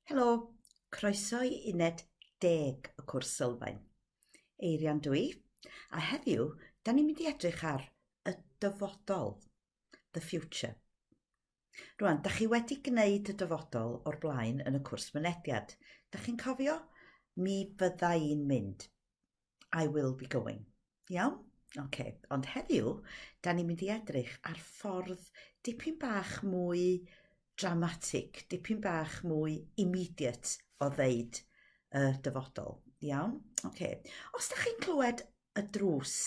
Helo, croeso i uned deg y cwrs sylfaen. Eirian dw i, a heddiw, da ni'n mynd i edrych ar y dyfodol, the future. Rwan, da chi wedi gwneud y dyfodol o'r blaen yn y cwrs mynediad. Da chi'n cofio? Mi fydda i'n mynd. I will be going. Iawn? Oce. Okay. Ond heddiw, da ni'n mynd i edrych ar ffordd dipyn bach mwy dramatic, dipyn bach mwy immediate o ddeud y dyfodol. Iawn? Oce. Okay. Os da chi'n clywed y drws,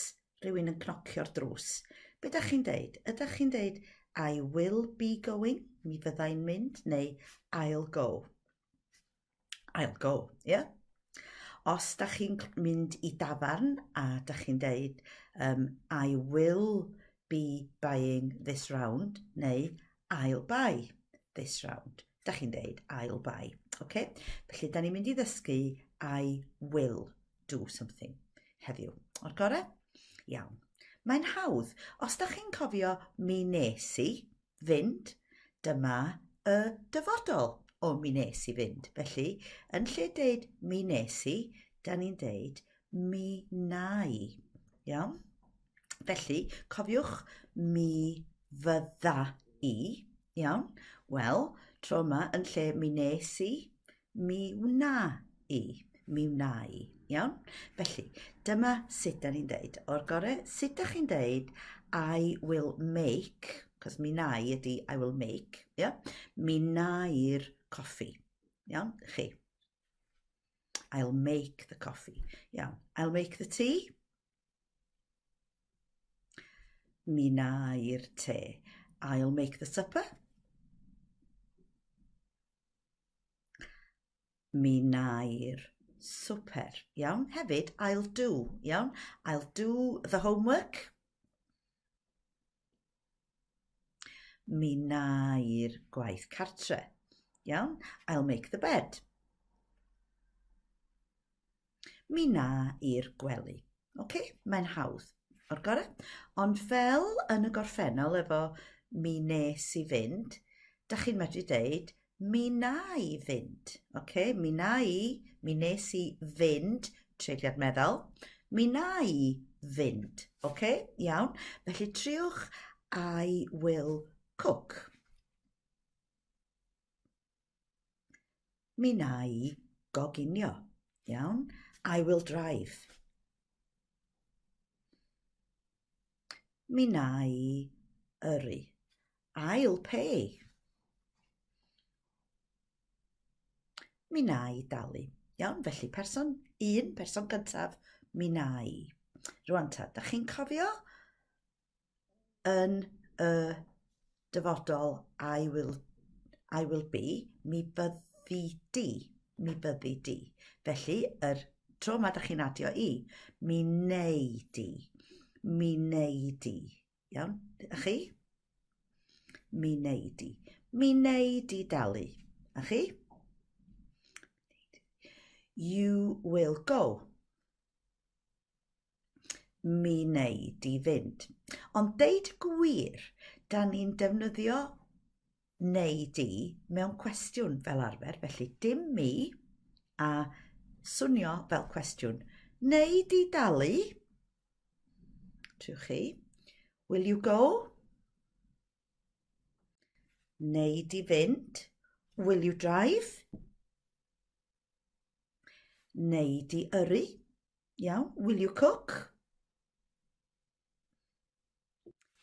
rhywun yn cnocio'r drws, be da chi'n deud? Ydych chi'n deud I will be going, mi fyddai'n mynd, neu I'll go? I'll go, ie? Yeah? Os da chi'n mynd i dafarn a da chi'n deud um, I will be buying this round neu I'll buy this round. Da chi'n deud I'll buy. Okay? Felly, da ni'n mynd i ddysgu I will do something heddiw. O'r gorau? Iawn. Mae'n hawdd. Os da chi'n cofio mi nes i, fynd, dyma y dyfodol o mi nes i fynd. Felly, yn lle deud mi nes i, da ni'n deud mi na i. Iawn? Felly, cofiwch mi fydda i. Iawn? Wel, tro yma, yn lle mi nes i, Mi wna i. Mi wna i. Iawn? Felly, dyma sut da ni'n deud. O'r gore, sut da chi'n deud I will make, cos mi wna i ydy I will make, yeah? Mi wna i'r coffi. Iawn? Chi. I'll make the coffee. Iawn. I'll make the tea. Mi wna i'r te. I'll make the supper. Mi wna i'r swper. Iawn? Hefyd, I'll do. Iawn? I'll do the homework. Mi wna i'r gwaith cartre. Iawn? I'll make the bed. Mi wna i'r gwely. Ok, mae'n hawdd. O'r gorau. Ond fel yn y gorffennol efo mi nes i fynd, da chi'n medru deud mi na i fynd. Ok, mi na i, mi nes i fynd, treigliad meddal, mi na i fynd. Ok, iawn. Felly triwch I will cook. Mi wna i goginio. Iawn? I will drive. Mi wna i yrru. I'll pay. Mi wna i dalu. Iawn, felly person un, person gyntaf, mi wna i. Rwan ta, da chi'n cofio Yn y dyfodol I will, I will be, mi fyddi di, mi fyddi di. Felly, yr tro yma da chi'n adio i, mi neu di, mi neu di. Iawn, a chi? Mi neu di. Mi neu di dalu. A chi? You will go. Mi wnei di fynd. Ond deud y gwir, da ni'n defnyddio neu di mewn cwestiwn fel arfer, felly dim mi a swnio fel cwestiwn. Neu di dalu? Triwch chi. Will you go? Neu di fynd? Will you drive? Neu di yrru? Iawn. Will you cook?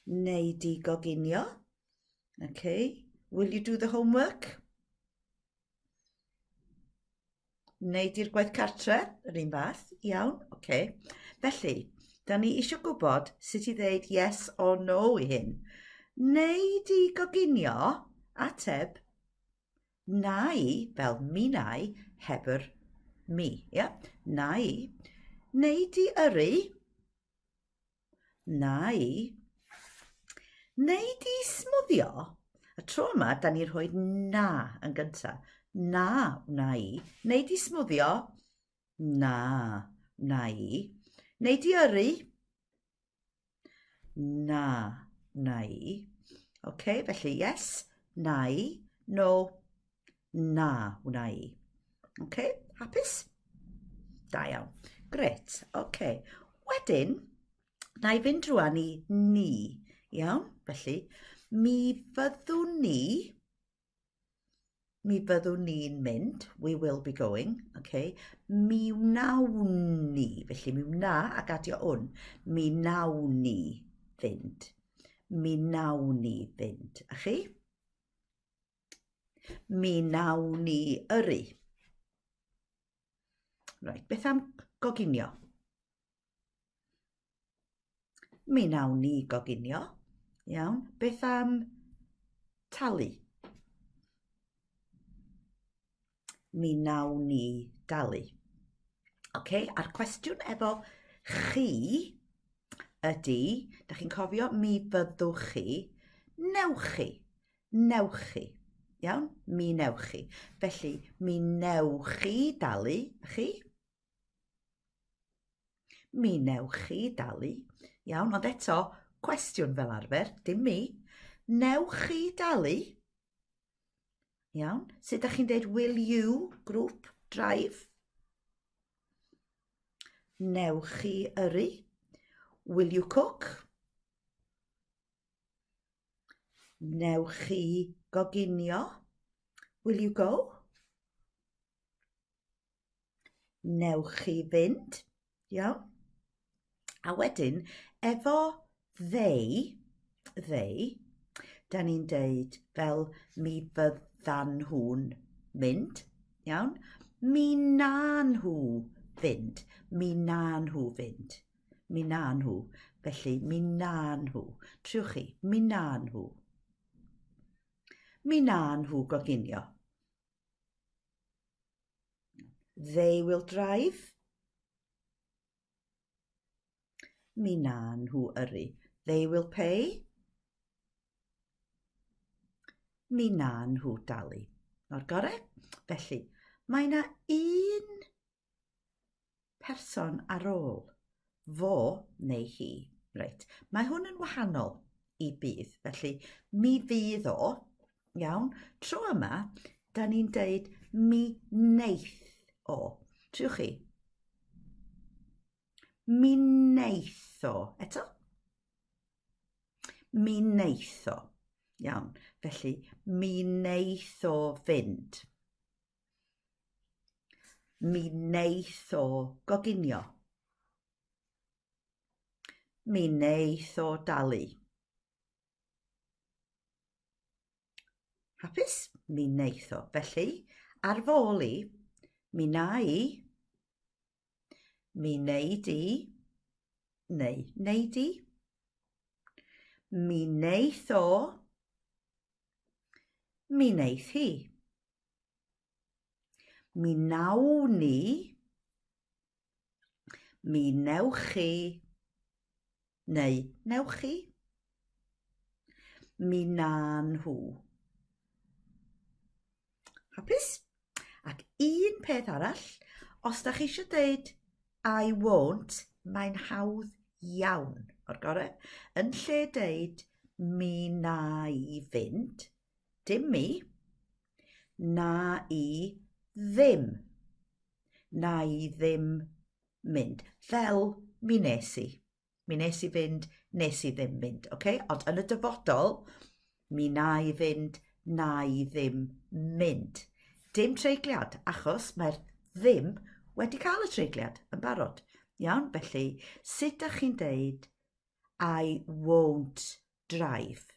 Neu di goginio? Okay. Will you do the homework? Neu di'r gwaith cartre, yr un fath. Iawn, oce. Okay. Felly, da ni eisiau gwybod sut i ddeud yes or no i hyn. Neu di goginio, ateb, Na i, fel mi na i, heb yr mi, ia? Na i. Neu di yrru? Na i. Neu di smwddio? Y tro yma, da ni'n rhoi na yn gynta. Na, wna i. Neu di smwddio? Na, wna i. Neu di yrru? Na, wna i. OK, felly yes, na i, no, Na wna i. OK, hapus? Da iawn. Gret, OK. Wedyn, na i fynd rwan i ni. Iawn? Felly, mi fyddwn ni, mi fyddwn ni'n mynd, we will be going, okay? Mi wnawn ni, felly mi wna ac adio wn, mi wnawn ni fynd. Mi wnawn ni fynd. A chi? Mi wnawn ni yrru. Reit, beth am goginio? Mi wnawn ni goginio. Iawn. Beth am talu? Mi wnawn ni dalu. Oce, okay, a'r cwestiwn efo chi ydy, da chi'n cofio, mi fyddwch chi, newch chi, newch chi. Iawn? Mi newch chi. Felly, mi newch chi dalu, chi? Mi newch chi dalu. Iawn, ond eto, cwestiwn fel arfer, dim mi. Newch chi dalu? Iawn. Sut ydych chi'n dweud will you group drive? Newch chi yrru? Will you cook? Newch chi goginio? Will you go? Newch chi fynd? Iawn? A wedyn, efo they, they, da ni'n deud fel mi fyddan nhw'n mynd, iawn? Mi na nhw fynd, mi na nhw fynd, mi na nhw. Felly, mi na nhw. Triwch chi, mi na nhw. Mi na nhw goginio. They will drive. Mi na nhw yrru. They will pay. Mi na nhw dalu. O'r gore. Felly, mae yna un person ar ôl, fo neu hi. Reit, mae hwn yn wahanol i bydd, felly mi fydd o, iawn. Tro yma, da ni'n deud mi neith o. Triwch chi. Mi neith o. Eto. Mi neith o. Iawn, felly mi neith o fynd. Mi wneith o goginio. Mi wneith o dalu. Hapus? Mi wneith o. Felly, ar fy ôl i, mi na i, mi wnei di, neu wnei di, mi wneith o, mi wneith hi. Mi wnawn ni. Mi wnewch chi. Neu newch chi. Mi na nhw. Hapus? Ac un peth arall, os da chi eisiau deud I won't, mae'n hawdd iawn o'r gorau. Yn lle deud mi na i fynd, Dim mi. Na i ddim. Na i ddim mynd. Fel mi nes i. Mi nes i fynd, nes i ddim mynd. Okay? Ond yn y dyfodol, mi na i fynd, na i ddim mynd. Dim treigliad, achos mae'r ddim wedi cael y treigliad yn barod. Iawn, felly, sut ydych chi'n deud I won't drive?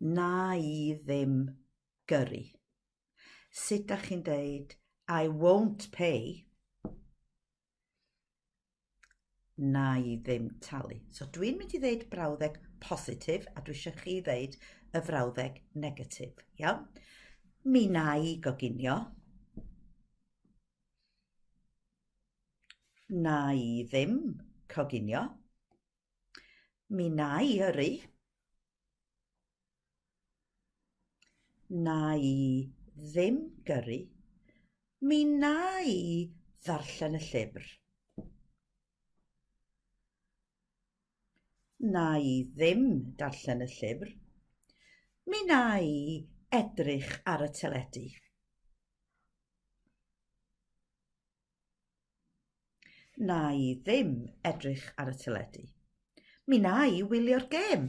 Na i ddim gyrru. Sut dach chi'n deud I won't pay? Na i ddim talu. So dwi'n mynd i ddeud brawddeg positif a dwi eisiau chi ddeud y frawddeg negatif. Iawn? Mi na i goginio. Na i ddim coginio. Mi wna i yrru. Wna i ddim gyrru. Mi wna i ddarllen y llyfr. Wna i ddim darllen y llyfr. Mi wna i edrych ar y teledu. Na i ddim edrych ar y teledu. Mi na i wylio'r gêm.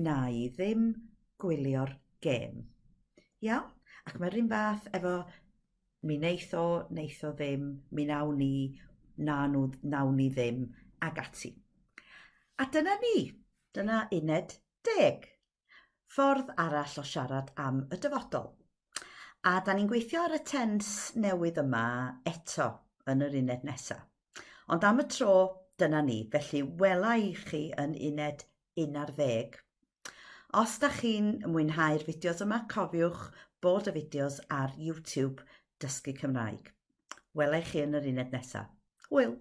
Na i ddim gwylio'r gêm. Iawn? Ac mae'r un fath efo mi wneith o, wneith o ddim, mi wnawn ni, na nhw, wnawn ni ddim, ag ati. A dyna ni. Dyna uned deg. Ffordd arall o siarad am y dyfodol. A da ni'n gweithio ar y tens newydd yma eto yn yr uned nesa. Ond am y tro, dyna ni. Felly wela i chi yn uned 11. Os da chi'n mwynhau'r fideos yma, cofiwch bod y fideos ar YouTube Dysgu Cymraeg. Wela i chi yn yr uned nesa. Hwyl!